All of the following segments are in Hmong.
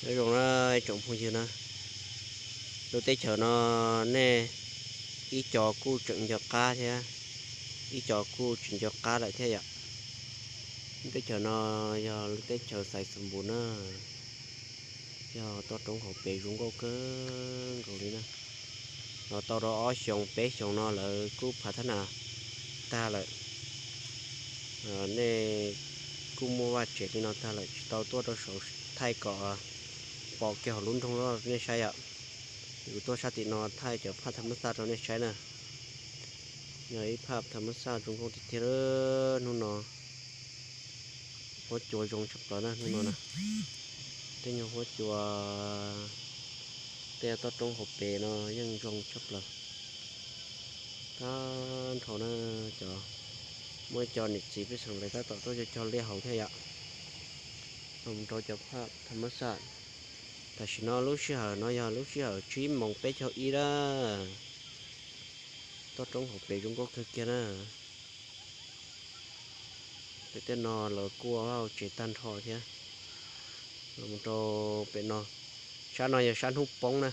Nyob zoo na tsoom phooj ywg na, lub teb chaws no nej ib co kuj tseem nco qab thiab, ib co kuj tsis nco qab lawm thiab yom. Lub teb chaws no yog lub teb chaws Xais Xus Npus na, yog toj roob hauv pes zoo nkauj kawg nkaus li na. Los tau rau ob xyoos peb xyoos no lawv kuj phav thab nas tag lawm. Nej kuj muaj vaj tsev li no tag lawm tsis tau tuaj rau saud thaij kom pom kiag hauv lub nroog rau nej saib yom. Kuv tuaj sab tim no thaij cov phaj tham mab xaj rau nej saib na. Yog ib phaj tham mab xaj zoo nkauj tiag tiag hnub no. Huab cua zoo tshaj plaws na hnub no na. Tej nyuag huab cua, tej toj roob hauv pes no yeej zoo tshaj plaws. Tag nrho na, cov muaj ib co niam txiv pej xeem lawv tab tom tuaj cog cog liaj hauv thiab yom. Los mus rau cov phaj tham mab xaj. Tam sim no lub sij hawm no yog lub sij hawm tsib moos peb caug ib na. Toj roob hauv pes zoo nkauj kawg kiag na. Pem tej no lawv kuj ua vaj tsev tag nrho thiab. Los mus rau pem no, sab no yog sab hnub poob na.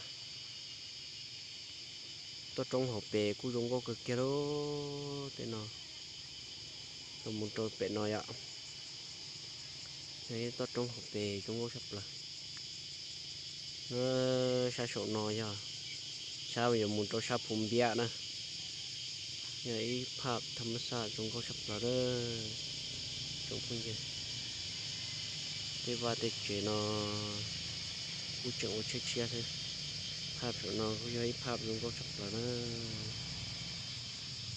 Toj roob hauv pes kuj zoo nkauj kawg kiag lub tej no. Los mus rau pem no yom, toj roob hauv pes zoo nkauj tshaj plaws. Sab saum no yog sab yuav mus rau sab Phu Npiab na. Yog ib phaj tham mab xaj zoo nkauj tshaj plaws tsoom phooj ywg. Tej vaj tej tsev no kuj tseem ua tshiab tshiab xwb. Phaj saum no kuj yog ib phaj zoo nkauj tshaj plaws na.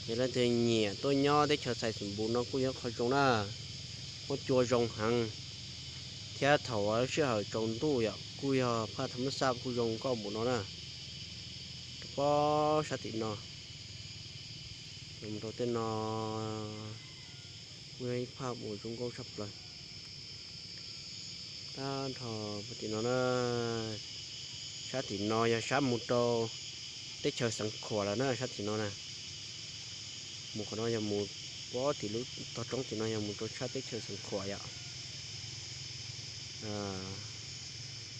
Yog leej twg nyiam tuaj nyob teb chaws Xais Xus Npus no kuj yog qhov zoo na. Huab cua zoo heev, thiab thaum sij hawm tsaus ntuj yom kuj yog phaj tham mab xaj kuj zoo nkauj npaum no na. Rau pob sab tim no, rau tej no kuj yog ib phaj uas zoo nkauj tshaj plaws. Tag nrho tim no na, sab tim no yog sab mus rau teb chaws Xeev Khuam lawm na sab tim no na. Mus qhov no yog mus, pob tim lub tog roob tim no yog mus rau sab teb chaws Xeev Khuam yom.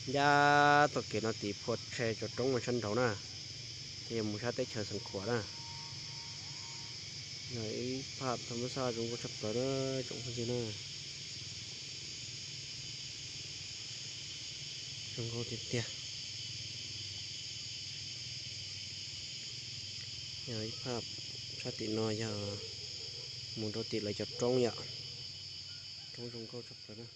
Ncaj tog kev no tim phua rhe tso roob no sab nraud na, ces yog mus sab teb chaws Xeev Khuam na. Yog ib phaj tham mab xaj zoo nkauj tshaj plaws na tsoom phooj ywg na. Zoo nkauj tiag tiag. Yog ib phaj sab tim no yog mus rau tim lawv cov roob yom. Roob zoo nkauj tshaj plaws na.